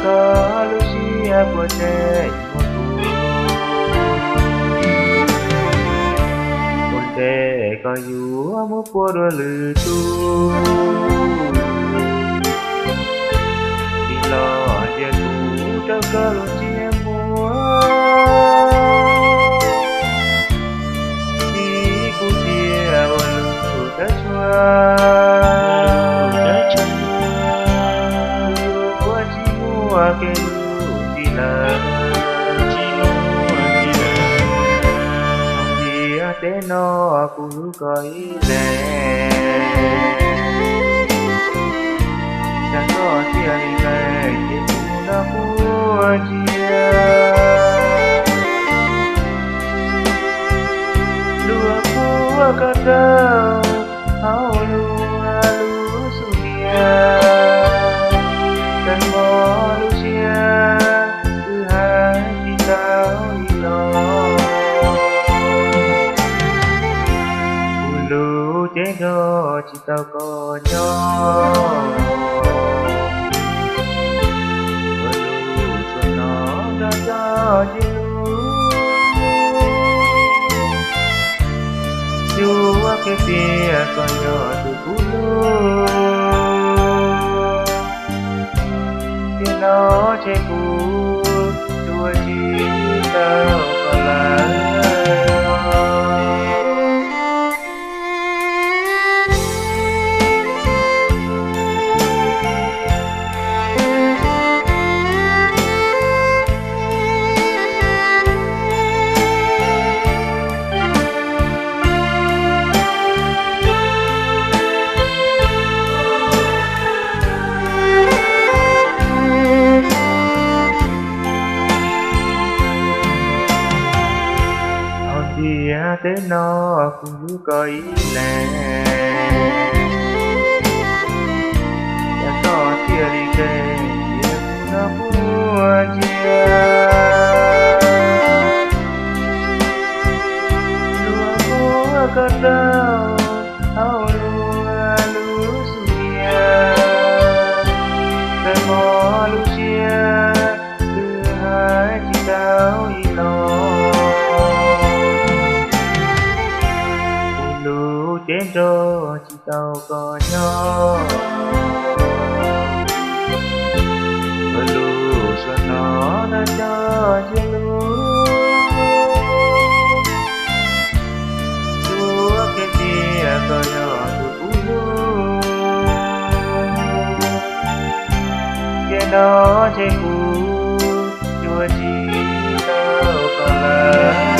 Koj lub siab puas tseem muaj kuv, ua ntej koj yuav mus puag dua lwm tus, tig los ntsia kuv rau koj lub ntsej muag. Vim kuv tiag ua lus thawj tshua, kuv yuav tsis muaj kev hlub ntxiv lawm. Tiam sis teb no kuv hlub koj ib leeg, cas koj thiaj li nqes ces kuv nrog quaj ntsia. Luag puag koj rau hauv luag lub xub ntiag, kawg mob lub siab wb hais tsis tau li los. Kuv lub cev nrog tsis tau koj nyob, ua lus tsuas hnov nrog cov cia lub. Yuav qhia tias koj yog tus kuv hlub, ces no ces kuv yuav tsis tau koj lawm. Hauv ntiaj teb no kuv hlub koj ib leeg, cas koj thiaj li nqes cia kuv nrog quaj ntsia. Luag puag koj rau hauv luag lub xub ntiag, kawg mob lub siab wb hais tsis tau li los. Kuv lub cev nrog tsis tau koj nyob, ua lus tsuas hnov nrog cov cia lub. Yuav qhia tias koj yog tus kuv hlub, ces no ces kuv yuav tsis tau koj lawm.